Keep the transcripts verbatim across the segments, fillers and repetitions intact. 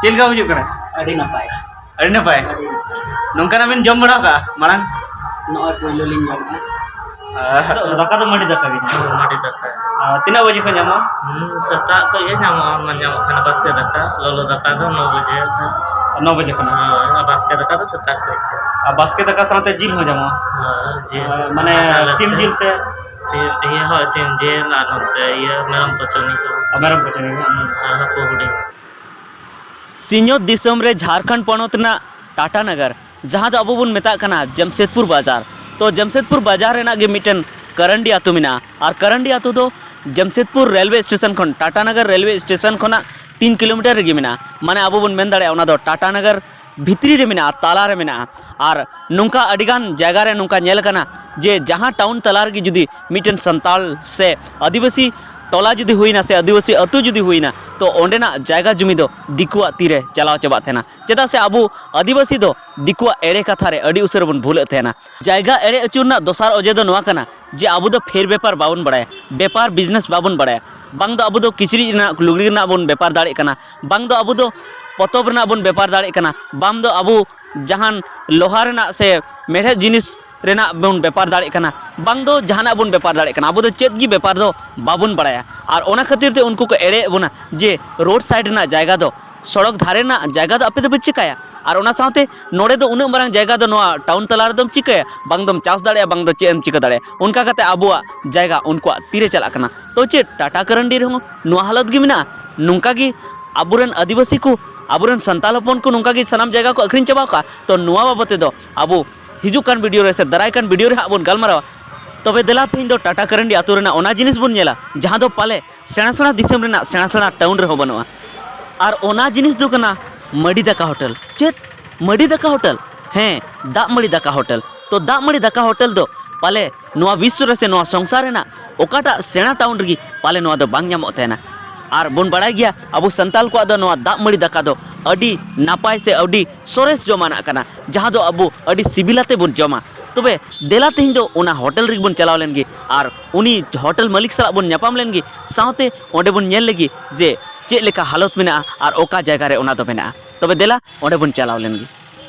ᱪᱮᱫ ᱞᱮᱠᱟ ᱵᱩᱡᱩᱜ ᱠᱟᱱᱟ? ᱟᱹᱰᱤ ᱱᱟᱯᱟᱭ᱾ ᱟᱹᱰᱤ ᱱᱟᱯᱟᱭ᱾ ᱟᱹᱰᱤ ᱱᱟᱯᱟᱭ᱾ ᱱᱚᱝᱠᱟᱱᱟᱜ ᱵᱤᱱ ᱡᱚᱢ ᱵᱟᱲᱟ ᱟᱠᱟᱫᱼᱟ ᱢᱟᱲᱟᱝ? ᱱᱚᱜᱼᱚᱭ ᱯᱳᱭᱞᱳ ᱞᱤᱧ ᱡᱚᱢᱮᱫᱼᱟ᱾ ᱟᱦ᱾ ᱫᱟᱠᱟ ᱫᱚ ᱢᱟᱹᱰᱤ ᱫᱟᱠᱟ ᱜᱮ᱾ ᱦᱳᱭ, ᱢᱟᱹᱰᱤ ᱫᱟᱠᱟ᱾ ᱟᱨ ᱛᱤᱱᱟᱹᱜ ᱵᱟᱡᱮ ᱠᱷᱚᱱ ᱧᱟᱢᱚᱜᱼᱟ? ᱦᱩᱸ, ᱥᱮᱛᱟᱜ ᱠᱷᱚᱱ ᱜᱮ ᱧᱟᱢᱚᱜᱼᱟ, ᱧᱟᱢᱚᱜ ᱠᱟᱱᱟ ᱵᱟᱥᱠᱮ ᱫᱟᱠᱟ, ᱞᱚᱞᱚ ᱫᱟᱠᱟ ᱫᱚ ᱱᱚ ᱵᱟᱡᱮ ᱠᱷᱚᱱ᱾ ᱱᱚ ᱵᱟᱡᱮ ᱠᱷᱚᱱ? ᱦᱳᱭ, ᱟᱨ ᱵᱟᱥᱠᱮ ᱫᱟᱠᱟ ᱫᱚ ᱥᱮᱛᱟᱜ ᱠᱷᱚᱱ ᱜᱮ᱾ ᱟᱨ ᱵᱟᱥᱠᱮ ᱫᱟᱠᱟ ᱥᱟᱶᱛᱮ ᱡᱤᱞ ᱦᱚᱸ ᱧᱟᱢᱚᱜᱼᱟ? ᱦᱳᱭ, ᱡᱤᱞ᱾ ᱟᱨ ᱢᱟᱱᱮ ᱟᱨ ᱥᱤᱢ ᱱᱚᱛᱮ ᱡᱤᱞ ᱥᱮ? ᱥᱤᱢ, ᱤᱭᱟᱹ, ᱦᱳᱭ, ᱥᱤᱢ ᱡᱤᱞ ᱟᱨ ᱱᱚᱛᱮ ᱤᱭᱟᱹ ᱢᱮᱨᱚᱢ ᱯᱚᱪᱚᱱᱤ ᱠᱚ᱾ ᱟᱨ ᱢᱮᱨᱚᱢ ᱯᱚᱪᱚᱱᱤ ᱠᱚ? ᱦᱩᱸ, ᱟᱨ ᱦᱟᱹᱠᱩ ᱦᱩᱰᱤᱧ᱾ ᱥᱤᱧᱚᱛ ᱫᱤᱥᱚᱢ ᱨᱮ ᱡᱷᱟᱲᱠᱷᱚᱸᱰ ᱯᱚᱱᱚᱛ ᱨᱮᱱᱟᱜ ᱴᱟᱴᱟ ᱱᱟᱜᱟᱨ, ᱡᱟᱦᱟᱸ ᱫᱚ ᱟᱵᱚ ᱵᱚᱱ ᱢᱮᱛᱟᱜ ᱠᱟᱱᱟ ᱡᱟᱢᱥᱮᱫᱽᱯᱩᱨ ᱵᱟᱡᱟᱨ, ᱛᱚ ᱡᱟᱢᱥᱮᱫᱽᱯᱩᱨ ᱵᱟᱡᱟᱨ ᱨᱮᱱᱟᱜ ᱜᱮ ᱢᱤᱫᱴᱮᱱ ᱠᱟᱨᱟᱱᱰᱤ ᱟᱹᱛᱩ ᱢᱮᱱᱟᱜᱼᱟ᱾ ᱟᱨ ᱠᱟᱨᱟᱱᱰᱤ ᱟᱹᱛᱩ ᱫᱚ ᱡᱟᱢᱥᱮᱫᱽᱯᱩᱨ ᱨᱮᱞᱣᱮ ᱥᱴᱮᱥᱚᱱ ᱠᱷᱚᱱ, ᱴᱟᱴᱟ ᱱᱟᱜᱟᱨ ᱨᱮᱞᱣᱮ ᱥᱴᱮᱥᱚᱱ ᱠᱷᱚᱱᱟᱜ ᱛᱤᱱ ᱠᱤᱞᱳᱢᱤᱴᱟᱨ ᱨᱮᱜᱮ ᱢᱮᱱᱟᱜᱼᱟ᱾ ᱢᱟᱱᱮ ᱟᱵᱚ ᱵᱚᱱ ᱢᱮᱱ ᱫᱟᱲᱮᱭᱟᱜᱼᱟ, ᱚᱱᱟ ᱫᱚ ᱴᱟᱴᱟ ᱱᱟᱜᱟᱨ ᱵᱷᱤᱛᱨᱤ ᱨᱮ ᱢᱮᱱᱟᱜᱼᱟ, ᱛᱟᱞᱟ ᱨᱮ ᱢᱮᱱᱟᱜᱼᱟ᱾ ᱟᱨ ᱱᱚᱝᱠᱟ ᱟᱹᱰᱤᱜᱟᱱ ᱡᱟᱭᱜᱟ ᱨᱮ ᱱᱚᱝᱠᱟ ᱧᱮᱞ ᱟᱠᱟᱱᱟ ᱡᱮ ᱡᱟᱦᱟᱸ ᱴᱟᱣᱩᱱ ᱛᱟᱞᱟ ᱨᱮᱜᱮ ᱡᱩᱫᱤ ᱢᱤᱫᱴᱮᱱ ᱥᱟᱱᱛᱟᱲ ᱥᱮ ᱟᱹᱫᱤᱵᱟᱹᱥᱤ ᱴᱚᱞᱟ ᱡᱩᱫᱤ ᱦᱩᱭᱱᱟ ᱥᱮ ᱟᱹᱫᱤᱵᱟᱹᱥᱤ ᱟᱹᱛᱩ ᱡᱩᱫᱤ ᱦᱩᱭᱱᱟ, ᱛᱚ ᱚᱸᱰᱮᱱᱟᱜ ᱡᱟᱭᱜᱟ ᱡᱩᱢᱤ ᱫᱚ ᱫᱤᱠᱩᱣᱟᱜ ᱛᱤᱨᱮ ᱪᱟᱞᱟᱣ ᱪᱟᱵᱟᱜ ᱛᱟᱦᱮᱱᱟ᱾ ᱪᱮᱫᱟᱜ ᱥᱮ ᱟᱵᱚ ᱟᱹᱫᱤᱵᱟᱹᱥᱤ ᱫᱚ ᱫᱤᱠᱩᱣᱟᱜ ᱮᱲᱮ ᱠᱟᱛᱷᱟ ᱨᱮ ᱟᱹᱰᱤ ᱩᱥᱟᱹᱨᱟ ᱵᱚᱱ ᱵᱷᱩᱞᱟᱹᱜ ᱛᱟᱦᱮᱱᱟ᱾ ᱡᱟᱭᱜᱟ ᱮᱲᱮ ᱦᱚᱪᱚ ᱨᱮᱱᱟᱜ ᱫᱚᱥᱟᱨ ᱚᱡᱮ ᱫᱚ ᱱᱚᱣᱟ ᱠᱟᱱᱟ ᱡᱮ ᱟᱵᱚ ᱫᱚ ᱯᱷᱮᱨ ᱵᱮᱯᱟᱨ ᱵᱟᱵᱚᱱ ᱵᱟᱲᱟᱭᱟ, ᱵᱮᱯᱟᱨ business ᱵᱟᱵᱚᱱ ᱵᱟᱲᱟᱭᱟ᱾ ᱵᱟᱝ ᱫᱚ ᱟᱵᱚ ᱫᱚ ᱠᱤᱪᱨᱤᱡ ᱨᱮᱱᱟᱜ, ᱞᱩᱜᱽᱲᱤ ᱨᱮᱱᱟᱜ ᱵᱚᱱ ᱵᱮᱯᱟᱨ ᱫᱟᱲᱮᱭᱟᱜ ᱠᱟᱱᱟ, ᱵᱟᱝ ᱫᱚ ᱟᱵᱚ ᱫᱚ ᱯᱚᱛᱚᱵ ᱨᱮᱱᱟᱜ ᱵᱚᱱ ᱵᱮᱯᱟᱨ ᱫᱟᱲᱮᱭᱟᱜ ᱠᱟᱱᱟ, ᱵᱟᱝ ᱫᱚ ᱟᱵᱚ ᱡᱟᱦᱟᱱ ᱞᱳᱦᱟ ᱨᱮᱱᱟᱜ ᱥᱮ ᱢᱮᱲᱦᱮᱫ ᱡᱤᱱᱤᱥ ᱨᱮᱱᱟᱜ ᱵᱚᱱ ᱵᱮᱯᱟᱨ ᱫᱟᱲᱮᱭᱟᱜ ᱠᱟᱱᱟ, ᱵᱟᱝ ᱫᱚ ᱡᱟᱦᱟᱱᱟᱜ ᱵᱚᱱ ᱵᱮᱯᱟᱨ ᱫᱟᱲᱮᱭᱟᱜ ᱠᱟᱱᱟ᱾ ᱟᱵᱚ ᱫᱚ ᱪᱮᱫ ᱜᱮ ᱵᱮᱯᱟᱨ ᱫᱚ ᱵᱟᱵᱚᱱ ᱵᱟᱲᱟᱭᱟ᱾ ᱟᱨ ᱚᱱᱟ ᱠᱷᱟᱹᱛᱤᱨ ᱛᱮ ᱩᱱᱠᱩ ᱠᱚ ᱮᱲᱮᱭᱮᱫ ᱵᱚᱱᱟ ᱡᱮ road side ᱨᱮᱱᱟᱜ ᱡᱟᱭᱜᱟ ᱫᱚ, ᱥᱚᱲᱚᱠ ᱫᱷᱟᱨᱮ ᱨᱮᱱᱟᱜ ᱡᱟᱭᱜᱟ ᱫᱚ ᱟᱯᱮ ᱫᱚᱯᱮ ᱪᱤᱠᱟᱹᱭᱟ? ᱟᱨ ᱚᱱᱟ ᱥᱟᱶᱛᱮ ᱱᱚᱰᱮ ᱫᱚ ᱩᱱᱟᱹᱜ ᱢᱟᱨᱟᱝ ᱡᱟᱭᱜᱟ ᱫᱚ ᱱᱚᱣᱟ ᱴᱟᱣᱩᱱ ᱛᱟᱞᱟ ᱨᱮᱫᱚᱢ ᱪᱤᱠᱟᱹᱭᱟ? ᱵᱟᱝ ᱫᱚᱢ ᱪᱟᱥ ᱫᱟᱲᱮᱭᱟᱜᱼᱟ, ᱵᱟᱝ ᱫᱚ ᱪᱮᱫ ᱮᱢ ᱪᱤᱠᱟᱹ ᱫᱟᱲᱮᱭᱟᱜᱼᱟ᱾ ᱚᱱᱠᱟ ᱠᱟᱛᱮ ᱟᱵᱚᱣᱟᱜ ᱡᱟᱭᱜᱟ ᱩᱱᱠᱩᱣᱟᱜ ᱛᱤᱨᱮ ᱪᱟᱞᱟᱜ ᱠᱟᱱᱟ᱾ ᱛᱚ ᱪᱮᱫ ᱴᱟᱴᱟ ᱠᱟᱨᱟᱱᱰᱤ ᱨᱮᱦᱚᱸ ᱱᱚᱣᱟ ᱦᱟᱞᱚᱛ ᱜᱮ ᱢᱮᱱᱟᱜᱼᱟ? ᱱᱚᱝᱠᱟ ᱜᱮ ᱟᱵᱚᱨᱮᱱ ᱟᱹᱫᱤᱵᱟᱹᱥᱤ ᱠᱚ, ᱟᱵᱚᱨᱮᱱ ᱥᱟᱱᱛᱟᱲ ᱦᱚᱯᱚᱱ ᱠᱚ ᱱᱚᱝᱠᱟ ᱜᱮ ᱥᱟᱱᱟᱢ ᱡᱟᱭᱜᱟ ᱠᱚ ᱟᱹᱠᱷᱨᱤᱧ ᱪᱟᱵᱟ ᱠᱟᱜᱼᱟ? ᱛᱚ ᱱᱚᱣᱟ ᱵᱟᱵᱚᱫ ᱛᱮᱫᱚ ᱟᱵᱚ ᱦᱤᱡᱩᱜ ᱠᱟᱱ video ᱨᱮ ᱥᱮ ᱫᱟᱨᱟᱭ ᱠᱟᱱ video ᱨᱮ ᱦᱟᱸᱜ ᱵᱚᱱ ᱜᱟᱞᱢᱟᱨᱟᱣᱟ᱾ ᱛᱚᱵᱮ ᱫᱮᱞᱟ ᱛᱮᱦᱮᱧ ᱫᱚ ᱴᱟᱴᱟ ᱠᱟᱨᱟᱱᱰᱤ ᱟᱹᱛᱩ ᱨᱮᱱᱟᱜ ᱚᱱᱟ ᱡᱤᱱᱤᱥ ᱵᱚᱱ ᱧᱮᱞᱟ, ᱡᱟᱦᱟᱸ ᱫᱚ ᱯᱟᱞᱮ ᱥᱮᱬᱟ ᱥᱮᱬᱟ ᱫᱤᱥᱚᱢ ᱨᱮᱱᱟᱜ ᱥᱮᱬᱟ ᱥᱮᱬᱟ ᱴᱟᱣᱩᱱ ᱨᱮᱦᱚᱸ ᱵᱟᱹᱱᱩᱜᱼᱟ᱾ ᱟᱨ ᱚᱱᱟ ᱡᱤᱱᱤᱥ ᱫᱚ ᱠᱟᱱᱟ ᱢᱟᱹᱰᱤ ᱫᱟᱠᱟ ᱦᱳᱴᱮᱞ᱾ ᱪᱮᱫ? ᱢᱟᱹᱰᱤ ᱫᱟᱠᱟ ᱦᱳᱴᱮᱞ? ᱦᱮᱸ, ᱫᱟᱜ ᱢᱟᱹᱰᱤ ᱫᱟᱠᱟ ᱦᱳᱴᱮᱞ᱾ ᱛᱚ ᱫᱟᱜ ᱢᱟᱹᱰᱤ ᱫᱟᱠᱟ ᱦᱳᱴᱮᱞ ᱫᱚ ᱯᱟᱞᱮ ᱱᱚᱣᱟ ᱵᱤᱥᱥᱚ ᱨᱮ ᱥᱮ ᱱᱚᱣᱟ ᱥᱚᱝᱥᱟᱨ ᱨᱮᱱᱟᱜ ᱚᱠᱟᱴᱟᱜ ᱥᱮᱬᱟ ᱴᱟᱣᱩᱱ ᱨᱮᱜᱮ ᱯᱟᱞᱮ ᱱᱚᱣᱟ ᱫᱚ ᱵᱟᱝ ᱧᱟᱢᱚᱜ ᱛᱟᱦᱮᱱᱟ᱾ ᱟᱨ ᱵᱚᱱ ᱵᱟᱲᱟᱭ ᱜᱮᱭᱟ, ᱟᱵᱚ ᱥᱟᱱᱛᱟᱲ ᱠᱚᱣᱟᱜ ᱫᱚ ᱱᱚᱣᱟ ᱫᱟᱜ ᱢᱟᱹᱰᱤ ᱫᱟᱠᱟ ᱫᱚ ᱟᱹᱰᱤ ᱱᱟᱯᱟᱭ ᱥᱮ ᱟᱹᱰᱤ ᱥᱚᱨᱮᱥ ᱡᱚᱢᱟᱜ ᱠᱟᱱᱟ, ᱡᱟᱦᱟᱸ ᱫᱚ ᱟᱵᱚ ᱟᱹᱰᱤ ᱥᱤᱵᱤᱞ ᱟᱛᱮ ᱵᱚᱱ ᱡᱚᱢᱟ᱾ ᱛᱚᱵᱮ ᱫᱮᱞᱟ ᱛᱮᱦᱮᱧ ᱫᱚ ᱚᱱᱟ ᱦᱳᱴᱮᱞ ᱨᱮᱜᱮ ᱵᱚᱱ ᱪᱟᱞᱟᱣ ᱞᱮᱱ ᱜᱮ ᱟᱨ ᱩᱱᱤ ᱦᱳᱴᱮᱞ ᱢᱟᱹᱞᱤᱠ ᱥᱟᱞᱟᱜ ᱵᱚᱱ ᱧᱟᱯᱟᱢ ᱞᱮᱱ ᱜᱮ, ᱥᱟᱶᱛᱮ ᱚᱸᱰᱮ ᱵᱚᱱ ᱧᱮᱞ ᱞᱮᱜᱮ ᱡᱮ ᱪᱮᱫ ᱞᱮᱠᱟ ᱦᱟᱞᱚᱛ ᱢᱮᱱᱟᱜᱼᱟ ᱟᱨ ᱚᱠᱟ ᱡᱟᱭᱜᱟ ᱨᱮ ᱚᱱᱟ ᱫᱚ ᱢᱮᱱᱟᱜᱼᱟ᱾ ᱛᱚᱵᱮ ᱫᱮᱞᱟ ᱚᱸᱰᱮ ᱵᱚᱱ ᱪᱟᱞᱟᱣ ᱞᱮᱱ ᱜᱮ᱾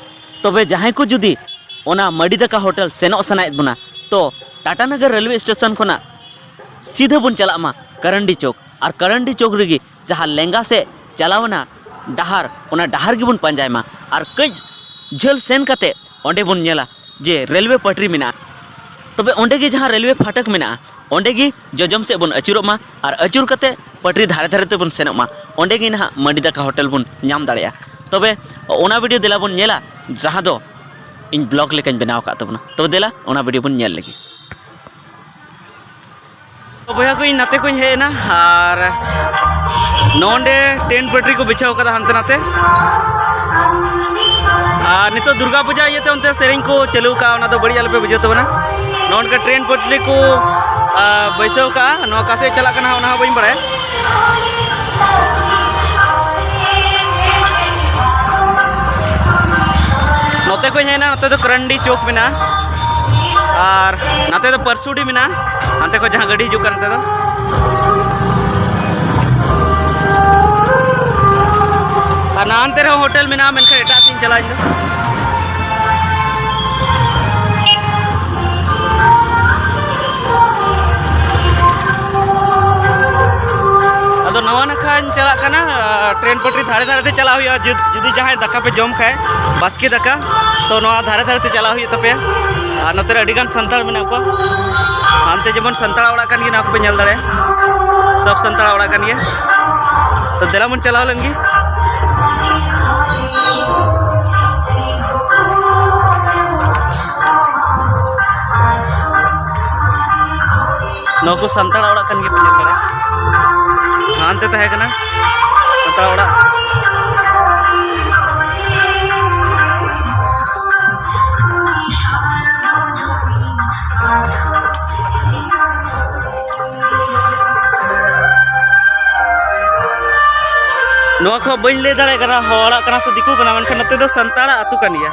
ᱛᱚᱵᱮ ᱡᱟᱦᱟᱸᱭ ᱠᱚ ᱡᱩᱫᱤ ᱚᱱᱟ ᱢᱟᱹᱰᱤ ᱫᱟᱠᱟ ᱦᱳᱴᱮᱞ ᱥᱮᱱᱚᱜ ᱥᱟᱱᱟᱭᱮᱫ ᱵᱚᱱᱟ, ᱛᱚ ᱴᱟᱴᱟ ᱱᱚᱜᱚᱨ ᱨᱮᱞᱣᱮ ᱥᱴᱮᱥᱚᱱ ᱠᱷᱚᱱᱟᱜ ᱥᱤᱫᱷᱟᱹ ᱵᱚᱱ ᱪᱟᱞᱟᱜ ᱢᱟ ᱠᱟᱨᱟᱱᱰᱤ ᱪᱚᱠ, ᱟᱨ ᱠᱟᱨᱟᱱᱰᱤ ᱪᱚᱠ ᱨᱮᱜᱮ ᱡᱟᱦᱟᱸ ᱞᱮᱸᱜᱟ ᱥᱮᱫ ᱪᱟᱞᱟᱣ ᱮᱱᱟ ᱰᱟᱦᱟᱨ, ᱚᱱᱟ ᱰᱟᱦᱟᱨ ᱜᱮᱵᱚᱱ ᱯᱟᱸᱡᱟᱭ ᱢᱟ᱾ ᱟᱨ ᱠᱟᱹᱡ ᱡᱷᱟᱹᱞ ᱥᱮᱱ ᱠᱟᱛᱮ ᱚᱸᱰᱮ ᱵᱚᱱ ᱧᱮᱞᱟ ᱡᱮ ᱨᱮᱞᱣᱮ ᱯᱟᱴᱨᱤ ᱢᱮᱱᱟᱜᱼᱟ᱾ ᱛᱚᱵᱮ ᱚᱸᱰᱮ ᱜᱮ ᱡᱟᱦᱟᱸ ᱨᱮᱞᱣᱮ ᱯᱷᱟᱴᱚᱠ ᱢᱮᱱᱟᱜᱼᱟ, ᱚᱸᱰᱮ ᱜᱮ ᱡᱚᱡᱚᱢ ᱥᱮᱫ ᱵᱚᱱ ᱟᱹᱪᱩᱨᱚᱜ ᱢᱟ ᱟᱨ ᱟᱹᱪᱩᱨ ᱠᱟᱛᱮ ᱯᱟᱴᱨᱤ ᱫᱷᱟᱨᱮ ᱫᱷᱟᱨᱮ ᱛᱮᱵᱚᱱ ᱥᱮᱱᱚᱜ ᱢᱟ᱾ ᱚᱸᱰᱮ ᱜᱮ ᱱᱟᱦᱟᱜ ᱢᱟᱹᱰᱤ ᱫᱟᱠᱟ ᱦᱳᱴᱮᱞ ᱵᱚᱱ ᱧᱟᱢ ᱫᱟᱲᱮᱭᱟᱜᱼᱟ᱾ ᱛᱚᱵᱮ ᱚᱱᱟ ᱵᱷᱤᱰᱤᱭᱳ ᱫᱮᱞᱟ ᱵᱚᱱ ᱧᱮᱞᱟ, ᱡᱟᱦᱟᱸ ᱫᱚ ᱤᱧ ᱵᱞᱚᱜ ᱞᱮᱠᱟᱧ ᱵᱮᱱᱟᱣ ᱟᱠᱟᱫ ᱛᱟᱵᱚᱱᱟ᱾ ᱛᱚᱵᱮ ᱫᱮᱞᱟ ᱚᱱᱟ ᱵᱷᱤᱰᱤᱭᱳ ᱵᱚᱱ ᱧᱮᱞ ᱞᱮᱜᱮ᱾ ᱛᱚ ᱵᱚᱭᱦᱟ ᱠᱚ, ᱤᱧ ᱱᱟᱛᱮ ᱠᱷᱚᱱ ᱤᱧ ᱦᱮᱡ ᱮᱱᱟ ᱟᱨ ᱱᱚᱰᱮ ᱴᱨᱮᱱ ᱯᱟᱴᱨᱤ ᱠᱚ ᱵᱤᱪᱷᱟᱹᱣ ᱠᱟᱫᱟ ᱦᱟᱱᱛᱮ ᱱᱟᱛᱮ᱾ ᱟᱨ ᱱᱤᱛᱚᱜ ᱫᱩᱨᱜᱟ ᱯᱩᱡᱟ ᱤᱭᱟᱹᱛᱮ ᱚᱱᱛᱮ ᱥᱮᱨᱮᱧ ᱠᱚ ᱪᱟᱹᱞᱩ ᱟᱠᱟᱫᱼᱟ, ᱚᱱᱟ ᱫᱚ ᱵᱟᱹᱲᱤᱡ ᱟᱞᱚᱯᱮ ᱵᱩᱡᱷᱟᱹᱣ ᱛᱟᱵᱚᱱᱟ᱾ ᱱᱚᱜᱼᱚ ᱱᱚᱝᱠᱟ ᱴᱨᱮᱱ ᱯᱟᱴᱨᱤ ᱠᱚ, ᱟ, ᱵᱟᱹᱭᱥᱟᱹᱣ ᱠᱟᱜᱼᱟ᱾ ᱱᱚᱣᱟ ᱚᱠᱟ ᱥᱮᱫ ᱪᱟᱞᱟᱜ ᱠᱟᱱᱟ ᱦᱟᱸᱜ, ᱚᱱᱟ ᱦᱚᱸ ᱵᱟᱹᱧ ᱵᱟᱲᱟᱭᱟ᱾ ᱱᱚᱛᱮ ᱠᱷᱚᱱ ᱦᱮᱡ ᱮᱱᱟ, ᱱᱚᱛᱮ ᱫᱚ ᱠᱨᱟᱱᱰᱤ ᱪᱚᱠ ᱢᱮᱱᱟᱜᱼᱟ ᱟᱨ ᱱᱟᱛᱮ ᱫᱚ ᱯᱟᱹᱨᱥᱩᱰᱤ ᱢᱮᱱᱟᱜᱼᱟ, ᱦᱟᱱᱛᱮ ᱠᱷᱚᱱ ᱡᱟᱦᱟᱸ ᱜᱟᱹᱰᱤ ᱦᱤᱡᱩᱜ ᱠᱟᱱᱟ ᱱᱚᱛᱮ ᱫᱚ᱾ ᱟᱨ ᱱᱟᱦᱟᱱᱛᱮ ᱨᱮᱦᱚᱸ ᱦᱳᱴᱮᱞ ᱢᱮᱱᱟᱜᱼᱟ, ᱢᱮᱱᱠᱷᱟᱱ ᱮᱴᱟᱜ ᱥᱮᱫ ᱤᱧ ᱪᱟᱞᱟᱜᱼᱟ ᱤᱧ ᱫᱚ᱾ ᱟᱫᱚ ᱱᱟᱣᱟ ᱱᱟᱠᱷᱟᱧ ᱪᱟᱞᱟᱜ ᱠᱟᱱᱟ, ᱟᱨ ᱴᱨᱮᱱ ᱯᱟᱴᱨᱤ ᱫᱷᱟᱨᱮ ᱫᱷᱟᱨᱮ ᱛᱮ ᱪᱟᱞᱟᱜ ᱦᱩᱭᱩᱜᱼᱟ᱾ ᱡᱩᱫ-, ᱡᱩᱫᱤ ᱡᱟᱦᱟᱸᱭ ᱫᱟᱠᱟ ᱯᱮ ᱡᱚᱢ ᱠᱷᱟᱡ, ᱵᱟᱥᱠᱮ ᱫᱟᱠᱟ, ᱛᱚ ᱱᱚᱣᱟ ᱫᱷᱟᱨᱮ ᱫᱷᱟᱨᱮ ᱛᱮ ᱪᱟᱞᱟᱜ ᱦᱩᱭᱩᱜ ᱛᱟᱯᱮᱭᱟ᱾ ᱟᱨ ᱱᱚᱛᱮ ᱨᱮ ᱟᱹᱰᱤ ᱜᱟᱱ ᱥᱟᱱᱛᱟᱲ ᱢᱮᱱᱟᱜ ᱠᱚᱣᱟ, ᱦᱟᱱᱛᱮ ᱡᱮᱢᱚᱱ ᱥᱟᱱᱛᱟᱲᱟᱜ ᱚᱲᱟᱜ ᱠᱟᱱ ᱜᱮᱭᱟ, ᱱᱚᱣᱟ ᱠᱚᱯᱮ ᱧᱮᱞ ᱫᱟᱲᱮᱭᱟᱜᱼᱟ, ᱥᱚᱵ ᱥᱟᱱᱛᱟᱲᱟᱜ ᱚᱲᱟᱜ ᱠᱟᱱ ᱜᱮᱭᱟ᱾ ᱛᱚ ᱫᱮᱞᱟ ᱵᱚᱱ ᱪᱟᱞᱟᱣ ᱞᱮᱱ ᱜᱮ᱾ ᱱᱚᱣᱟ ᱠᱚ ᱥᱟᱱᱛᱟᱲᱟᱜ ᱚᱲᱟᱜ ᱠᱟᱱ ᱜᱮᱭᱟ, ᱯᱮ ᱧᱮᱞ ᱫᱟᱲᱮᱭᱟᱜᱼᱟ᱾ ᱦᱟᱱᱛᱮ ᱛᱟᱦᱮᱸ ᱠᱟᱱᱟ ᱥᱟᱱᱛᱟᱲ ᱚᱲᱟᱜ᱾ ᱱᱚᱣᱟ ᱠᱚ ᱵᱟᱹᱧ ᱞᱟᱹᱭ ᱫᱟᱲᱮᱭᱟᱜ ᱠᱟᱱᱟ ᱦᱚᱲᱟᱜ ᱠᱟᱱᱟ ᱥᱮ ᱫᱤᱠᱩ ᱠᱟᱱᱟ, ᱢᱮᱱᱠᱷᱟᱱ ᱱᱚᱛᱮ ᱫᱚ ᱥᱟᱱᱛᱟᱲᱟᱜ ᱟᱹᱛᱩ ᱠᱟᱱ ᱜᱮᱭᱟ᱾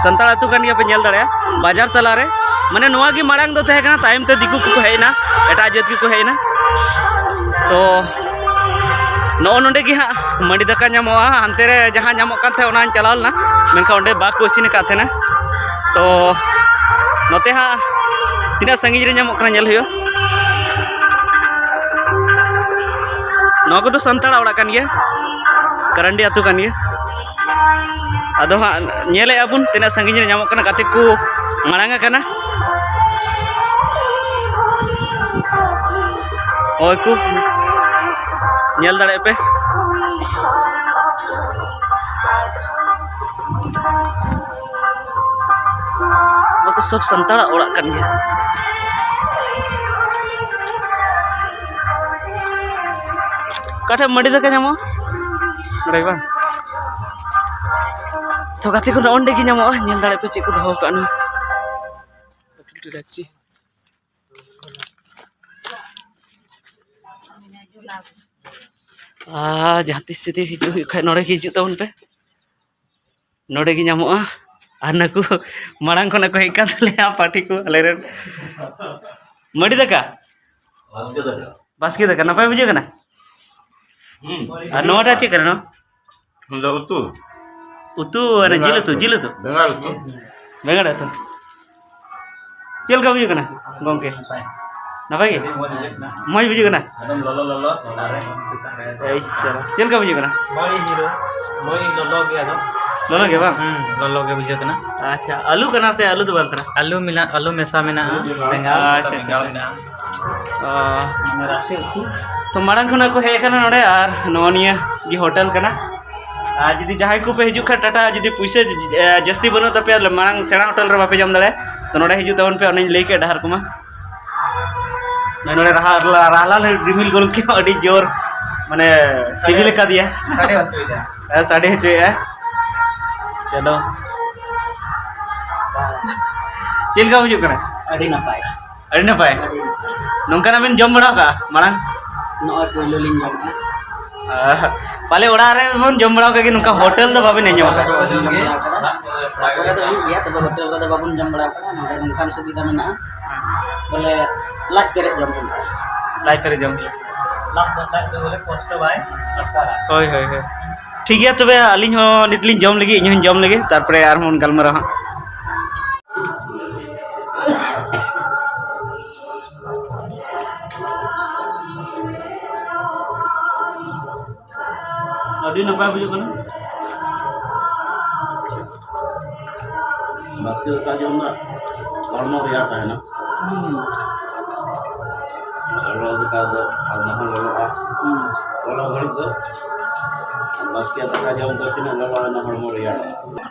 ᱥᱟᱱᱛᱟᱲ ᱟᱹᱛᱩ ᱠᱟᱱ ᱜᱮᱭᱟ, ᱯᱮ ᱧᱮᱞ ᱫᱟᱲᱮᱭᱟᱜᱼᱟ ᱵᱟᱡᱟᱨ ᱛᱟᱞᱟᱨᱮ᱾ ᱢᱟᱱᱮ ᱱᱚᱣᱟ ᱜᱮ ᱢᱟᱲᱟᱝ ᱫᱚ ᱛᱟᱦᱮᱸ ᱠᱟᱱᱟ, ᱛᱟᱭᱚᱢ ᱛᱮ ᱫᱤᱠᱩ ᱠᱚᱠᱚ ᱦᱮᱡ ᱮᱱᱟ, ᱮᱴᱟᱜ ᱡᱟᱹᱛ ᱜᱮᱠᱚ ᱦᱮᱡ ᱮᱱᱟ᱾ ᱛᱚ ᱱᱚᱜᱼᱚ ᱱᱚᱰᱮ ᱜᱮ ᱦᱟᱸᱜ ᱢᱟᱹᱰᱤ ᱫᱟᱠᱟ ᱧᱟᱢᱚᱜᱼᱟ᱾ ᱦᱟᱱᱛᱮ ᱨᱮ ᱡᱟᱦᱟᱸ ᱧᱟᱢᱚᱜ ᱠᱟᱱ ᱛᱟᱦᱮᱸᱫ, ᱚᱱᱟᱧ ᱪᱟᱞᱟᱣ ᱞᱮᱱᱟ, ᱢᱮᱱᱠᱷᱟᱱ ᱚᱸᱰᱮ ᱵᱟᱠᱚ ᱤᱥᱤᱱ ᱟᱠᱟᱫ ᱛᱟᱦᱮᱱᱟ᱾ ᱛᱚ ᱱᱚᱛᱮ ᱦᱟᱸᱜ ᱛᱤᱱᱟᱹᱜ ᱥᱟᱺᱜᱤᱧ ᱨᱮ ᱧᱟᱢᱚᱜ ᱠᱟᱱᱟ, ᱧᱮᱞ ᱦᱩᱭᱩᱜᱼᱟ᱾ ᱱᱚᱣᱟ ᱠᱚᱫᱚ ᱥᱟᱱᱛᱟᱲᱟᱜ ᱚᱲᱟᱜ ᱠᱟᱱ ᱜᱮᱭᱟ, ᱠᱟᱨᱟᱱᱰᱤ ᱟᱹᱛᱩ ᱠᱟᱱ ᱜᱮᱭᱟ᱾ ᱟᱫᱚ ᱦᱟᱸᱜ ᱧᱮᱞᱮᱫᱼᱟ ᱵᱚᱱ ᱛᱤᱱᱟᱹᱜ ᱥᱟᱺᱜᱤᱧ ᱨᱮ ᱧᱟᱢᱚᱜ ᱠᱟᱱᱟ, ᱜᱟᱛᱮ ᱠᱚ ᱢᱟᱲᱟᱝ ᱟᱠᱟᱱᱟ᱾ ᱦᱳᱭ ᱠᱚ, ᱧᱮᱞ ᱫᱟᱲᱮᱭᱟᱜ ᱯᱮ᱾ ᱱᱚᱣᱟ ᱠᱚ ᱥᱚᱵ ᱥᱟᱱᱛᱟᱲᱟᱜ ᱚᱲᱟᱜ ᱠᱟᱱ ᱜᱮᱭᱟ᱾ ᱚᱠᱟ ᱴᱷᱮᱱ ᱢᱟᱹᱰᱤ ᱫᱟᱠᱟ ᱧᱟᱢᱚᱜᱼᱟ? ᱱᱚᱰᱮ ᱜᱮ ᱵᱟᱝ? ᱛᱚ ᱜᱟᱛᱮ ᱠᱚ, ᱱᱚᱜᱼᱚ ᱱᱚᱸᱰᱮ ᱜᱮ ᱧᱟᱢᱚᱜᱼᱟ, ᱧᱮᱞ ᱫᱟᱲᱮᱭᱟᱜ ᱯᱮ ᱪᱮᱫ ᱠᱚ ᱫᱚᱦᱚ ᱠᱟᱜᱼᱟ ᱱᱚᱣᱟ᱾ ᱞᱟᱹᱴᱩ ᱞᱟᱹᱴᱩ ᱰᱮᱠᱪᱤ᱾ ᱟᱨ ᱡᱟᱦᱟᱸ ᱛᱤᱥ ᱡᱩᱫᱤ ᱦᱤᱡᱩᱜ ᱦᱩᱭᱩᱜ ᱠᱷᱟᱡ, ᱱᱚᱰᱮ ᱜᱮ ᱦᱤᱡᱩᱜ ᱛᱟᱵᱚᱱ ᱯᱮ, ᱱᱚᱰᱮ ᱜᱮ ᱧᱟᱢᱚᱜᱼᱟ᱾ ᱟᱨ ᱱᱩᱠᱩ ᱢᱟᱲᱟᱝ ᱠᱷᱚᱱᱟᱜ ᱠᱚ ᱦᱮᱡ ᱠᱟᱱ ᱛᱟᱞᱮᱭᱟ ᱯᱟᱹᱴᱷᱤ ᱠᱚ, ᱟᱞᱮ ᱨᱮᱱ᱾ ᱢᱟᱹᱰᱤ ᱫᱟᱠᱟ? ᱵᱟᱥᱠᱮ ᱫᱟᱠᱟ᱾ ᱵᱟᱥᱠᱮ ᱫᱟᱠᱟ ᱱᱟᱯᱟᱭ ᱵᱩᱡᱷᱟᱹᱜ ᱠᱟᱱᱟ? ᱦᱩᱸ᱾ ᱟᱨ ᱱᱚᱣᱟᱴᱟᱜ ᱪᱮᱫ ᱠᱟᱱᱟ ᱱᱚᱣᱟ? ᱚᱱᱟ ᱫᱚ ᱩᱛᱩ᱾ ᱩᱛᱩ, ᱚᱱᱮ ᱡᱤᱞ ᱩᱛᱩ, ᱡᱤᱞ ᱩᱛᱩ? ᱵᱮᱸᱜᱟᱲ ᱩᱛᱩ᱾ ᱵᱮᱸᱜᱟᱲ ᱩᱛᱩ᱾ ᱪᱮᱫ ᱞᱮᱠᱟ ᱵᱩᱡᱷᱟᱹᱜ ᱠᱟᱱᱟ ᱜᱚᱢᱠᱮ? ᱱᱟᱯᱟᱭ ᱜᱮ? ᱟᱹᱰᱤ ᱢᱚᱡᱽ ᱵᱩᱡᱷᱟᱹᱜ ᱠᱟᱱᱟ᱾ ᱢᱚᱡᱽ ᱵᱩᱡᱷᱟᱹᱜ ᱠᱟᱱᱟ? ᱮᱠᱫᱚᱢ ᱞᱚᱞᱚ ᱞᱚᱞᱚ ᱥᱮᱛᱟᱜ ᱨᱮ᱾ ᱮᱭ ᱥᱟᱞᱟ, ᱪᱮᱫ ᱞᱮᱠᱟ ᱵᱩᱡᱷᱟᱹᱜ ᱠᱟᱱᱟ? ᱢᱚᱡᱽ ᱦᱤᱨᱳ, ᱢᱚᱡᱽ ᱞᱚᱞᱚ ᱜᱮ ᱟᱫᱚ᱾ ᱞᱚᱞᱚ ᱜᱮ ᱵᱟᱝ? ᱦᱩᱸ, ᱞᱚᱞᱚ ᱜᱮ ᱵᱩᱡᱷᱟᱹᱜ ᱠᱟᱱᱟ᱾ ᱟᱪᱪᱷᱟ, ᱟᱹᱞᱩ ᱠᱟᱱᱟ ᱥᱮ ᱟᱹᱞᱩ ᱫᱚ ᱵᱟᱝ ᱠᱟᱱᱟ? ᱟᱹᱞᱩ ᱢᱮᱱᱟᱜ, ᱟᱹᱞᱩ ᱢᱮᱥᱟ ᱢᱮᱱᱟᱜᱼᱟ, ᱵᱮᱸᱜᱟᱲ᱾ ᱟᱪᱪᱷᱟ, ᱟᱪᱪᱷᱟ, ᱵᱮᱸᱜᱟᱲ ᱟᱪᱪᱷᱟ᱾ ᱢᱮᱱᱟᱜᱼᱟ᱾ ᱚ᱾ ᱨᱟᱥᱮ ᱩᱛᱩ᱾ ᱛᱚ ᱢᱟᱲᱟᱝ ᱠᱷᱚᱱᱟᱜ ᱠᱚ ᱦᱮᱡ ᱟᱠᱟᱱᱟ ᱱᱚᱰᱮ, ᱟᱨ ᱱᱚᱜᱼᱚ ᱱᱤᱭᱟᱹ ᱜᱮ ᱦᱳᱴᱮᱞ ᱠᱟᱱᱟ᱾ ᱟᱨ ᱡᱩᱫᱤ ᱡᱟᱦᱟᱸᱭ ᱠᱚᱯᱮ ᱦᱤᱡᱩᱜ ᱠᱷᱟᱱ ᱴᱟᱴᱟ, ᱡᱩᱫᱤ ᱯᱩᱭᱥᱟᱹ ᱡ-, ᱡᱟᱹᱥᱛᱤ ᱵᱟᱹᱱᱩᱜ ᱛᱟᱯᱮᱭᱟ, ᱢᱟᱲᱟᱝ ᱥᱮᱬᱟ ᱦᱳᱴᱮᱞ ᱨᱮ ᱵᱟᱯᱮ ᱡᱚᱢ ᱫᱟᱲᱮᱭᱟᱜᱼᱟ, ᱛᱚ ᱱᱚᱰᱮ ᱦᱤᱡᱩᱜ ᱛᱟᱵᱚᱱ ᱯᱮ, ᱚᱱᱮᱧ ᱞᱟᱹᱭ ᱠᱮᱫ ᱰᱟᱦᱟᱨ ᱠᱚᱢᱟ᱾ ᱱᱚᱜᱼᱚᱭ ᱱᱚᱰᱮ ᱨᱟᱦᱟ-, ᱨᱟᱦᱞᱟ ᱨᱤᱢᱤᱞ ᱜᱚᱢᱠᱮ ᱦᱚᱸ ᱟᱹᱰᱤ ᱡᱳᱨ ᱢᱟᱱᱮ ᱥᱤᱵᱤᱞ ᱟᱠᱟᱫᱮᱭᱟ᱾ ᱥᱟᱰᱮ ᱦᱚᱪᱚᱭᱮᱫᱟ᱾ ᱦᱮᱸ, ᱥᱟᱰᱮ ᱦᱚᱪᱚᱭᱮᱫᱼᱟ᱾ ᱪᱚᱞᱚ᱾ ᱪᱮᱫ ᱞᱮᱠᱟ ᱵᱩᱡᱩᱜ ᱠᱟᱱᱟ? ᱟᱹᱰᱤ ᱱᱟᱯᱟᱭ᱾ ᱟᱹᱰᱤ ᱱᱟᱯᱟᱭ᱾ ᱟᱹᱰᱤ ᱱᱟᱯᱟᱭ᱾ ᱱᱚᱝᱠᱟᱱᱟᱜ ᱵᱮᱱ ᱡᱚᱢ ᱵᱟᱲᱟ ᱟᱠᱟᱫᱼᱟ ᱢᱟᱲᱟᱝ? ᱱᱚᱜᱼᱚᱭ ᱯᱳᱭᱞᱳ ᱞᱤᱧ ᱡᱚᱢᱮᱫᱼᱟ᱾ ᱟᱦ, ᱯᱟᱞᱮ ᱚᱲᱟᱜ ᱨᱮ ᱵᱚᱱ ᱡᱚᱢ ᱵᱟᱲᱟ ᱟᱠᱟᱫ ᱜᱮ, ᱱᱚᱝᱠᱟ ᱦᱳᱴᱮᱞ ᱫᱚ ᱵᱟᱵᱮᱱ ᱟᱸᱡᱚᱢ ᱟᱠᱟᱫᱼᱟ? ᱵᱟᱵᱚᱱ ᱡᱚᱢ ᱵᱟᱲᱟ ᱟᱠᱟᱫᱟ᱾ ᱚᱲᱟᱜ ᱠᱚᱨᱮ ᱫᱚ ᱦᱩᱭᱩᱜ ᱜᱮᱭᱟ, ᱛᱚᱵᱮ ᱦᱳᱴᱮᱞ ᱨᱮᱫᱚ ᱵᱟᱵᱚᱱ ᱡᱚᱢ ᱵᱟᱲᱟ ᱟᱠᱟᱫᱟ᱾ ᱱᱚᱰᱮ ᱱᱚᱝᱠᱟᱱ ᱥᱩᱵᱤᱫᱷᱟ ᱢᱮᱱᱟᱜᱼᱟ, ᱵᱚᱞᱮ ᱞᱟᱡ ᱯᱮᱨᱮᱡ ᱡᱚᱢ ᱦᱩᱭᱩᱜᱼᱟ᱾ ᱞᱟᱡ ᱯᱮᱨᱮᱡ ᱡᱚᱢ ᱦᱩᱭᱩᱜᱼᱟ᱾ ᱞᱟᱡ ᱫᱟᱠᱟ ᱫᱚ ᱵᱚᱞᱮ ᱠᱚᱥᱴᱚ ᱵᱟᱭ ᱟᱴᱠᱟᱨᱟ᱾ ᱦᱳᱭ, ᱦᱳᱭ, ᱦᱳᱭ᱾ ᱴᱷᱤᱠ ᱜᱮᱭᱟ, ᱛᱚᱵᱮ ᱟᱹᱞᱤᱧ ᱦᱚᱸ ᱱᱤᱛ ᱞᱤᱧ ᱡᱚᱢ ᱞᱮᱜᱮ, ᱤᱧ ᱦᱚᱸᱧ ᱡᱚᱢ ᱞᱮᱜᱮ, ᱛᱟᱨᱯᱚᱨᱮ ᱟᱨᱦᱚᱸ ᱵᱚᱱ ᱜᱟᱞᱢᱟᱨᱟᱣᱟ ᱦᱟᱸᱜ᱾ ᱟᱹᱰᱤ ᱱᱟᱯᱟᱭ ᱵᱩᱡᱷᱟᱹᱜ ᱠᱟᱱᱟ᱾ ᱵᱟᱥᱠᱮ ᱫᱟᱠᱟ ᱡᱚᱢ ᱫᱚ ᱦᱚᱲᱢᱚ ᱨᱮᱭᱟᱲ ᱛᱟᱦᱮᱱᱟ᱾ ᱦᱩᱸ᱾ ᱞᱚᱞᱚ ᱫᱟᱠᱟ ᱫᱚ ᱦᱚᱲᱢᱚ ᱦᱚᱸ ᱞᱚᱞᱚᱜᱼᱟ᱾ ᱦᱩᱸ᱾ ᱞᱚᱞᱚ ᱜᱷᱟᱹᱲᱤᱡ ᱫᱚ ᱵᱟᱥᱠᱮ ᱫᱟᱠᱟ ᱡᱚᱢ ᱫᱚ ᱛᱤᱱᱟᱹᱜ ᱞᱚᱞᱚ ᱮᱱᱟ ᱦᱚᱲᱢᱚ ᱨᱮᱭᱟᱲᱚᱜᱼᱟ᱾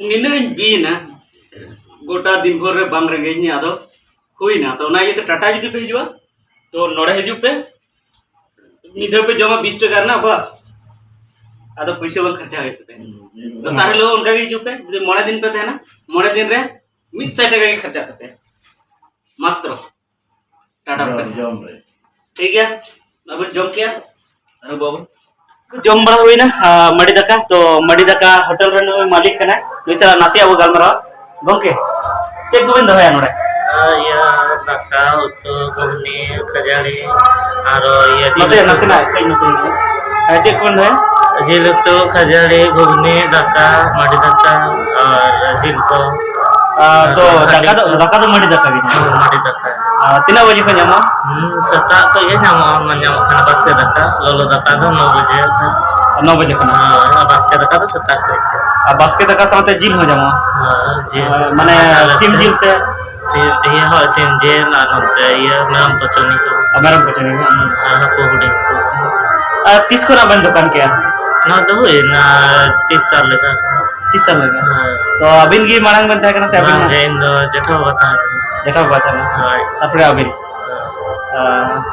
ᱱᱤᱱᱟᱹᱜ ᱤᱧ ᱵᱤᱭᱮᱱᱟ, ᱜᱚᱴᱟ ᱫᱤᱱ ᱵᱷᱳᱨ ᱨᱮ ᱵᱟᱝ ᱨᱮᱸᱜᱮᱡ ᱤᱧᱟᱹ, ᱟᱫᱚ ᱦᱩᱭᱱᱟ᱾ ᱛᱚ ᱚᱱᱟ ᱤᱭᱟᱹᱛᱮ ᱴᱟᱴᱟ ᱡᱩᱫᱤ ᱯᱮ ᱦᱤᱡᱩᱜᱼᱟ, ᱛᱚ ᱱᱚᱰᱮ ᱦᱤᱡᱩᱜ ᱯᱮ, ᱢᱤᱫ ᱫᱷᱟᱣ ᱯᱮ ᱡᱚᱢᱟ ᱵᱤᱥ ᱴᱟᱠᱟ ᱨᱮᱱᱟᱜ, ᱵᱟᱥ, ᱟᱫᱚ ᱯᱩᱭᱥᱟᱹ ᱵᱟᱝ ᱠᱷᱚᱨᱪᱟ ᱦᱩᱭᱩᱜ ᱛᱟᱯᱮ᱾ ᱫᱚᱥᱟᱨ ᱦᱤᱞᱳᱜ ᱚᱱᱠᱟ ᱜᱮ ᱦᱤᱡᱩᱜ ᱯᱮ, ᱡᱩᱫᱤ ᱢᱚᱬᱮ ᱫᱤᱱ ᱯᱮ ᱛᱟᱦᱮᱱᱟ, ᱢᱚᱬᱮ ᱫᱤᱱ ᱨᱮ ᱢᱤᱫ ᱥᱟᱭ ᱴᱟᱠᱟ ᱜᱮ ᱠᱷᱚᱨᱪᱟᱜ ᱛᱟᱯᱮ ᱢᱟᱛᱨᱚ᱾ ᱴᱟᱴᱟ ᱡᱚᱢ, ᱯᱮ᱾ ᱡᱚᱢ ᱨᱮ᱾ ᱴᱷᱤᱠ ᱜᱮᱭᱟ, ᱟᱵᱚ ᱡᱚᱢ ᱠᱮᱭᱟ᱾ ᱟᱨ ᱵᱟᱵᱚ ᱡᱚᱢ ᱵᱟᱲᱟ ᱦᱩᱭᱱᱟ, ᱟᱨ ᱢᱟᱹᱰᱤ ᱫᱟᱠᱟ, ᱛᱚ ᱢᱟᱹᱰᱤ ᱫᱟᱠᱟ ᱦᱳᱴᱮᱞ ᱨᱮ ᱱᱩᱭ ᱢᱟᱹᱞᱤᱠ ᱠᱟᱱᱟᱭ, ᱱᱩᱭ ᱥᱟᱞᱟᱜ ᱱᱟᱥᱮᱭᱟᱜ ᱵᱚ ᱜᱟᱞᱢᱟᱨᱟᱣᱟ᱾ ᱜᱚᱢᱠᱮ, ᱪᱮᱫ ᱠᱚᱵᱤᱱ ᱫᱚᱦᱚᱭᱟ ᱱᱚᱰᱮ? ᱟᱨ ᱤᱭᱟᱹ, ᱫᱟᱠᱟ, ᱩᱛᱩ, ᱜᱷᱩᱜᱽᱱᱤ, ᱠᱷᱟᱹᱡᱟᱹᱲᱤ, ᱟᱨᱚ ᱤᱭᱟᱹ, ᱡᱤᱞ ᱱᱚᱛᱮ ᱩᱛᱩ᱾ ᱱᱟᱥᱮᱱᱟᱜ ᱠᱟᱹᱡ ᱱᱚᱛᱮ ᱧᱚᱜ᱾ ᱦᱮᱸ, ᱪᱮᱫ ᱠᱚᱵᱤᱱ ᱫᱚᱦᱚᱭᱟ? ᱡᱤᱞ ᱩᱛᱩ, ᱠᱷᱟᱹᱡᱟᱹᱲᱤ, ᱜᱷᱩᱜᱽᱱᱤ, ᱫᱟᱠᱟ, ᱢᱟᱹᱰᱤ ᱫᱟᱠᱟ, ᱟᱨ ᱡᱤᱞ ᱠᱚ᱾ ᱟᱨ ᱛᱚ ᱟᱨ ᱫᱟᱠᱟ ᱫᱚ, ᱦᱟᱺᱰᱤ ᱠᱚ᱾ ᱫᱟᱠᱟ ᱫᱚ ᱢᱟᱹᱰᱤ ᱫᱟᱠᱟ ᱜᱮ ᱧᱟᱢᱚᱜᱼᱟ? ᱦᱮᱸ, ᱢᱟᱹᱰᱤ ᱫᱟᱠᱟ᱾ ᱟᱨ ᱛᱤᱱᱟᱹᱜ ᱵᱟᱡᱮ ᱠᱷᱚᱱ ᱧᱟᱢᱚᱜᱼᱟ? ᱦᱩᱸ, ᱥᱮᱛᱟᱜ ᱠᱷᱚᱱ ᱜᱮ ᱧᱟᱢᱚᱜᱼᱟ, ᱧᱟᱢᱚᱜ ᱠᱟᱱᱟ ᱵᱟᱥᱠᱮ ᱫᱟᱠᱟ᱾ ᱞᱚᱞᱚ ᱫᱟᱠᱟ ᱫᱚ ᱱᱚ ᱵᱟᱡᱮ ᱠᱷᱚᱱ᱾ ᱱᱚ ᱵᱟᱡᱮ ᱠᱷᱚᱱ? ᱦᱳᱭ, ᱟᱨ ᱵᱟᱥᱠᱮ ᱫᱟᱠᱟ ᱫᱚ ᱥᱮᱛᱟᱜ ᱠᱷᱚᱱ ᱜᱮ᱾ ᱟᱨ ᱵᱟᱥᱠᱮ ᱫᱟᱠᱟ ᱥᱟᱶᱛᱮ ᱡᱤᱞ ᱦᱚᱸ ᱧᱟᱢᱚᱜᱼᱟ? ᱦᱳᱭ, ᱡᱤᱞ᱾ ᱟᱨ ᱢᱟᱱᱮ ᱟᱞᱮ ᱥᱤᱢ ᱥᱮᱫ ᱡᱤᱞ ᱥᱮ? ᱥᱤᱢ, ᱤᱭᱟᱹ ᱦᱚᱸ, ᱥᱤᱢ ᱡᱤᱞ ᱟᱨ ᱱᱚᱛᱮ ᱤᱭᱟᱹ ᱢᱮᱨᱚᱢ ᱯᱚᱪᱚᱱᱤ ᱠᱚ᱾ ᱟᱨ ᱢᱮᱨᱚᱢ ᱯᱚᱪᱚᱱᱤ ᱠᱚ᱾ ᱦᱩᱸ, ᱟᱨ ᱦᱟᱹᱠᱩ ᱦᱩᱰᱤᱧ ᱠᱚ᱾ ᱟᱨ ᱛᱤᱥ ᱠᱷᱚᱱᱟᱜ ᱵᱮᱱ ᱫᱚᱠᱟᱱ ᱠᱮᱜᱼᱟ? ᱱᱚᱣᱟ ᱫᱚ ᱦᱩᱭᱱᱟ ᱛᱤᱥ ᱥᱟᱞ ᱞᱮᱠᱟ᱾ ᱛᱤᱥ ᱥᱟᱞ ᱞᱮᱠᱟ? ᱦᱮᱸ᱾ ᱛᱚ ᱟᱹᱵᱤᱱ ᱜᱮ ᱢᱟᱲᱟᱝ ᱵᱮᱱ ᱛᱟᱦᱮᱸ ᱠᱟᱱᱟ ᱥᱮ ᱟᱹᱵᱤᱱ ᱵᱟᱝ ᱦᱚᱸ? ᱜᱮ, ᱤᱧ ᱫᱚ ᱡᱮᱴᱷᱟ ᱵᱟᱵᱟ ᱛᱟᱦᱮᱸ ᱞᱮᱱᱟ᱾ ᱡᱮᱴᱷᱟ ᱵᱟᱵᱟ ᱛᱟᱦᱮᱸ ᱞᱮᱱᱟ᱾ ᱦᱳᱭ᱾ ᱛᱟᱨᱯᱚᱨᱮ ᱟᱹᱵᱤᱱ? ᱦᱮᱸ᱾ ᱟᱸ,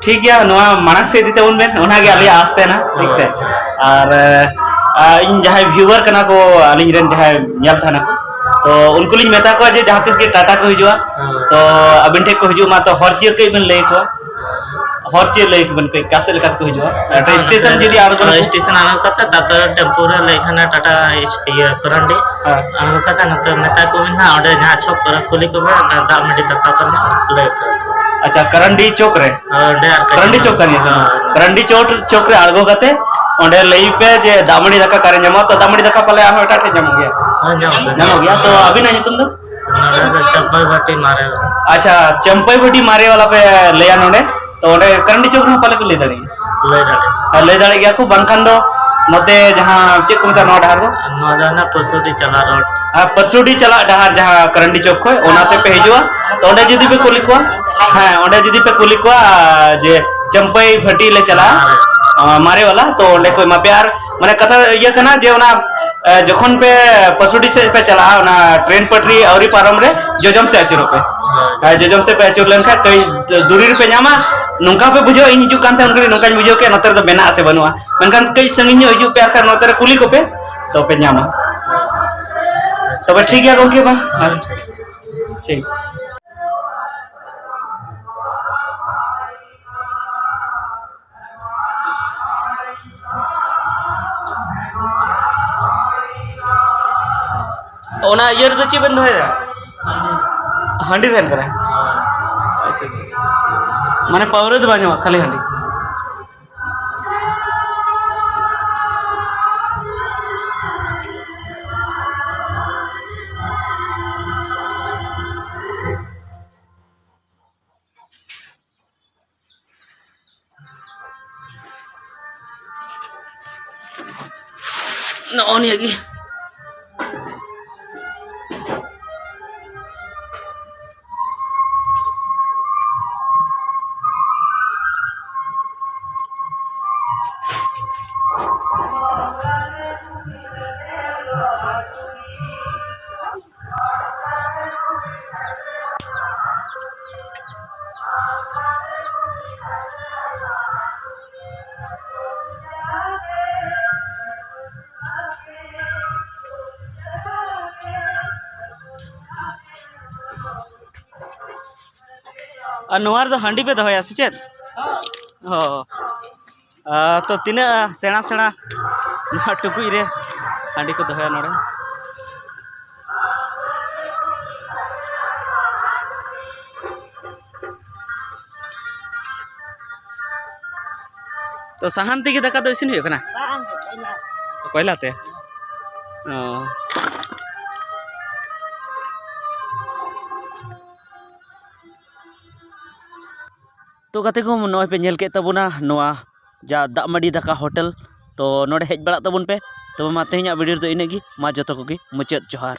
ᱴᱷᱤᱠ ᱜᱮᱭᱟ, ᱱᱚᱣᱟ ᱢᱟᱲᱟᱝ ᱥᱮᱫ ᱤᱫᱤ ᱛᱟᱵᱚᱱ ᱵᱮᱱ, ᱚᱱᱟᱜᱮ ᱟᱞᱮᱭᱟᱜ ᱟᱥ ᱛᱟᱦᱮᱱᱟ, ᱴᱷᱤᱠ ᱥᱮ? ᱟᱨ, ᱟᱨ ᱤᱧ ᱡᱟᱦᱟᱸᱭ viewer ᱠᱟᱱᱟ ᱠᱚ, ᱟᱹᱞᱤᱧ ᱨᱮᱱ ᱡᱟᱦᱟᱸᱭ ᱧᱮᱞ ᱛᱟᱦᱮᱱᱟ ᱠᱚ, ᱛᱚ ᱩᱱᱠᱩ ᱞᱤᱧ ᱢᱮᱛᱟ ᱠᱚᱣᱟ ᱡᱮ ᱡᱟᱦᱟᱸ ᱛᱤᱥ ᱜᱮ ᱴᱟᱴᱟ ᱠᱚ ᱦᱤᱡᱩᱜᱼᱟ, ᱦᱮᱸ᱾ ᱛᱚ ᱟᱵᱮᱱ ᱴᱷᱮᱱ ᱠᱚ ᱦᱤᱡᱩᱜ ᱢᱟ, ᱛᱚ ᱦᱚᱨ ᱪᱤᱨ ᱠᱟᱹᱡ ᱵᱮᱱ ᱞᱟᱹᱭ ᱟᱠᱚᱣᱟ, ᱦᱚᱨ ᱪᱤᱨ ᱞᱟᱹᱭ ᱟᱠᱚ ᱵᱮᱱ ᱠᱟᱹᱡ, ᱚᱠᱟ ᱥᱮᱫ ᱞᱮᱠᱟ ᱛᱮᱠᱚ ᱦᱤᱡᱩᱜᱼᱟ? ᱢᱤᱫᱴᱟᱝ ᱥᱴᱮᱥᱚᱱ ᱡᱩᱫᱤ ᱟᱬᱜᱚ ᱞᱮᱠᱚ ᱥᱴᱮᱥᱚᱱ ᱟᱬᱜᱚ ᱠᱟᱛᱮ ᱛᱟᱨᱯᱚᱨᱮ ᱴᱮᱢᱯᱩ ᱨᱮ ᱞᱟᱹᱭ ᱠᱷᱟᱱ ᱴᱟᱴᱟ ᱤᱭᱟᱹ ᱠᱚᱨᱟᱱᱰᱤ, ᱦᱮᱸ᱾ ᱟᱬᱜᱚ ᱠᱟᱛᱮ ᱱᱚᱛᱮ ᱢᱮᱛᱟ ᱠᱚ ᱵᱮᱱ ᱦᱟᱸᱜ, ᱚᱸᱰᱮ ᱡᱟᱦᱟᱸ ᱪᱷᱚᱠ ᱠᱚᱨᱮ ᱠᱩᱞᱤ ᱠᱚᱵᱮᱱ, ᱚᱸᱰᱮ ᱫᱟᱜ ᱢᱟᱹᱰᱤ ᱫᱟᱠᱟ ᱠᱚᱨᱮᱱᱟᱜ ᱞᱟᱹᱭ ᱩᱛᱟᱹᱨ ᱟᱠᱚ᱾ ᱟᱪᱪᱷᱟ, ᱠᱟᱨᱟᱱᱰᱤ ᱪᱚᱠ ᱨᱮ? ᱦᱳᱭ, ᱚᱸᱰᱮ ᱟᱨ ᱠᱟᱹᱡ ᱠᱟᱨᱟᱱᱰᱤ ᱪᱚᱠ ᱠᱟᱱ ᱜᱮᱭᱟ? ᱦᱳᱭ᱾ ᱠᱟᱨᱟᱱᱰᱤ ᱪᱚᱠ, ᱪᱚᱠ ᱨᱮ ᱟᱬᱜᱚ ᱠᱟᱛᱮ ᱚᱸᱰᱮ ᱞᱟᱹᱭ ᱯᱮ ᱡᱮ ᱫᱟᱜ ᱢᱟᱹᱰᱤ ᱫᱟᱠᱟ ᱚᱠᱟᱨᱮ ᱧᱟᱢᱚᱜᱼᱟ, ᱛᱚ ᱫᱟᱜ ᱢᱟᱹᱰᱤ ᱫᱟᱠᱟ ᱯᱟᱞᱮ ᱟᱨᱦᱚᱸ ᱮᱴᱟᱜ ᱴᱷᱮᱱ ᱧᱟᱢᱚᱜ ᱜᱮᱭᱟ? ᱦᱳᱭ, ᱧᱟᱢᱚᱜ ᱜᱮᱭᱟ᱾ ᱧᱟᱢᱚᱜ ᱜᱮᱭᱟ᱾ ᱛᱚ ᱟᱹᱵᱤᱱᱟᱜ ᱧᱩᱛᱩᱢ ᱫᱚ? ᱱᱚᱰᱮ ᱫᱚ ᱪᱟᱯᱟᱭ ᱵᱟᱹᱴᱤ ᱢᱟᱨᱮ ᱵᱟᱞᱟ᱾ ᱟᱪᱪᱷᱟ, ᱪᱟᱢᱯᱟᱭ ᱵᱟᱹᱴᱤ ᱢᱟᱨᱮ ᱵᱟᱞᱟ ᱯᱮ ᱞᱟᱹᱭᱟ ᱱᱚᱰᱮ, ᱛᱚ ᱚᱸᱰᱮ ᱠᱟᱨᱟᱱᱰᱤ ᱪᱚᱠ ᱨᱮᱦᱚᱸ ᱯᱟᱞᱮ ᱯᱮ ᱞᱟᱹᱭ ᱫᱟᱲᱮᱭᱟᱜᱼᱟ? ᱞᱟᱹᱭ ᱫᱟᱲᱮᱭᱟᱜᱼᱟ᱾ ᱦᱮᱸ, ᱞᱟᱹᱭ ᱫᱟᱲᱮ ᱜᱮᱭᱟ ᱠᱚ, ᱵᱟᱝᱠᱷᱟᱱ ᱫᱚ ᱱᱚᱛᱮ ᱡᱟᱦᱟᱸ ᱪᱮᱫ ᱠᱚ ᱢᱮᱛᱟᱜᱼᱟ ᱱᱚᱣᱟ ᱰᱟᱦᱟᱨ ᱫᱚ? ᱱᱚᱣᱟ ᱫᱚ ᱦᱟᱱᱟ ᱯᱚᱨᱥᱚᱰᱤ ᱪᱟᱞᱟᱜ ᱨᱳᱰ᱾ ᱟᱨ ᱯᱚᱨᱥᱚᱰᱤ ᱪᱟᱞᱟᱜ ᱰᱟᱦᱟᱨ ᱡᱟᱦᱟᱸ ᱠᱟᱨᱟᱱᱰᱤ ᱪᱚᱠ ᱠᱷᱚᱱ, ᱚᱱᱟ ᱛᱮᱯᱮ ᱦᱤᱡᱩᱜᱼᱟ᱾ ᱛᱚ ᱚᱸᱰᱮ ᱡᱩᱫᱤ ᱯᱮ ᱠᱩᱞᱤ ᱠᱚᱣᱟ, ᱦᱮᱸ, ᱚᱸᱰᱮ ᱡᱩᱫᱤ ᱯᱮ ᱠᱩᱞᱤ ᱠᱚᱣᱟ, ᱟᱨ ᱡᱮ ᱪᱟᱢᱯᱟᱭ ᱵᱷᱟᱹᱴᱤ ᱞᱮ ᱪᱟᱞᱟᱜᱼᱟ, ᱢᱟᱨᱮ᱾ ᱟᱸ, ᱢᱟᱨᱮ ᱵᱟᱞᱟ, ᱛᱚ ᱚᱸᱰᱮ ᱠᱚ ᱮᱢᱟ ᱯᱮᱭᱟ᱾ ᱟᱨ ᱢᱟᱱᱮ ᱠᱟᱛᱷᱟ ᱤᱭᱟᱹ ᱠᱟᱱᱟ ᱡᱮ ᱚᱱᱟ, ᱮ, ᱡᱚᱠᱷᱚᱱ ᱯᱮ ᱯᱚᱨᱥᱚᱰᱤ ᱥᱮᱫ ᱯᱮ ᱪᱟᱞᱟᱜᱼᱟ, ᱚᱱᱟ ᱴᱨᱮᱱ ᱯᱟᱴᱨᱤ ᱟᱹᱣᱨᱤ ᱯᱟᱨᱚᱢ ᱨᱮ ᱡᱚᱡᱚᱢ ᱥᱮᱫ ᱟᱹᱪᱩᱨᱚᱜ ᱯᱮ᱾ ᱦᱳᱭ᱾ ᱟᱨ ᱡᱚᱡᱚᱢ ᱥᱮᱫ ᱯᱮ ᱟᱹᱪᱩᱨ ᱞᱮᱱᱠᱷᱟᱱ ᱠᱟᱹᱡ ᱫᱩᱨᱤ ᱨᱮᱯᱮ ᱧᱟᱢᱟ᱾ ᱱᱚᱝᱠᱟ ᱯᱮ ᱵᱩᱡᱷᱟᱹᱣᱟ, ᱤᱧ ᱦᱤᱡᱩᱜ ᱠᱟᱱ ᱛᱟᱦᱮᱸᱫ, ᱩᱱ ᱜᱷᱟᱹᱲᱤᱡ ᱱᱚᱝᱠᱟᱧ ᱵᱩᱡᱷᱟᱹᱣ ᱠᱮᱫ, ᱱᱚᱛᱮ ᱨᱮᱫᱚ ᱢᱮᱱᱟᱜ ᱟᱥᱮ ᱵᱟᱹᱱᱩᱜᱼᱟ᱾ ᱢᱮᱱᱠᱷᱟᱱ ᱠᱟᱹᱡ ᱥᱟᱺᱜᱤᱧ ᱧᱚᱜ ᱦᱤᱡᱩᱜ ᱯᱮ, ᱟᱨ ᱠᱷᱟᱱ ᱱᱚᱛᱮ ᱨᱮ ᱠᱩᱞᱤ ᱠᱚᱯᱮ, ᱛᱚ ᱯᱮ ᱧᱟᱢᱟ᱾ ᱛᱚᱵᱮ ᱴᱷᱤᱠ ᱜᱮᱭᱟ ᱜᱚᱢᱠᱮ, ᱢᱟ᱾ ᱦᱮᱸ, ᱴᱷᱤᱠ᱾ ᱴᱷᱤᱠ᱾ ᱚᱱᱟ ᱤᱭᱟᱹ ᱨᱮᱫᱚ ᱪᱮᱫ ᱵᱮᱱ ᱫᱚᱦᱚᱭᱟ? ᱦᱟᱺᱰᱤ ᱛᱟᱦᱮᱱ ᱠᱟᱱᱟ? ᱟᱪᱪᱷᱟ, ᱟᱪᱪᱷᱟ᱾ ᱢᱟᱱᱮ ᱯᱟᱹᱣᱨᱟᱹ ᱫᱚ ᱵᱟᱝ ᱧᱟᱢᱚᱜᱼᱟ, ᱠᱷᱟᱹᱞᱤ ᱦᱟᱺᱰᱤ? ᱱᱚᱜᱼᱚ ᱱᱤᱭᱟᱹ ᱜᱮ᱾ ᱟᱨ ᱱᱚᱣᱟ ᱨᱮᱫᱚ ᱦᱟᱺᱰᱤ ᱯᱮ ᱫᱚᱦᱚᱭᱟ ᱥᱮ ᱪᱮᱫ? ᱚ᱾ ᱟᱨ ᱛᱚ ᱛᱤᱱᱟᱹᱜ ᱥᱮᱬᱟ ᱥᱮᱬᱟ ᱱᱚᱣᱟ ᱴᱩᱠᱩᱡ ᱨᱮ ᱦᱟᱺᱰᱤ ᱠᱚ ᱫᱚᱦᱚᱭᱟ ᱱᱚᱰᱮ᱾ ᱛᱚ ᱥᱟᱦᱟᱱ ᱛᱮᱜᱮ ᱫᱟᱠᱟ ᱫᱚ ᱤᱥᱤᱱ ᱦᱩᱭᱩᱜ ᱠᱟᱱᱟ? ᱵᱟᱝ, ᱠᱚᱭᱞᱟ᱾ ᱠᱚᱭᱞᱟ ᱛᱮ? ᱚ᱾ ᱛᱚ ᱜᱟᱛᱮ ᱠᱚ, ᱱᱚᱜᱼᱚᱭ ᱯᱮ ᱧᱮᱞ ᱠᱮᱫ ᱛᱟᱵᱚᱱᱟ ᱱᱚᱣᱟ ᱡᱟ ᱫᱟᱜ ᱢᱟᱹᱰᱤ ᱫᱟᱠᱟ ᱦᱳᱴᱮᱞ᱾ ᱛᱚ ᱱᱚᱰᱮ ᱦᱮᱡ ᱵᱟᱲᱟᱜ ᱛᱟᱵᱚᱱ ᱯᱮ᱾ ᱛᱚᱵᱮ ᱢᱟ ᱛᱮᱦᱮᱧᱟᱜ ᱵᱷᱤᱰᱤᱭᱳ ᱨᱮᱫᱚ ᱤᱱᱟᱹᱜ ᱜᱮ᱾ ᱢᱟ ᱡᱚᱛᱚ ᱠᱚᱜᱮ ᱢᱩᱪᱟᱹᱫ ᱡᱚᱦᱟᱨ᱾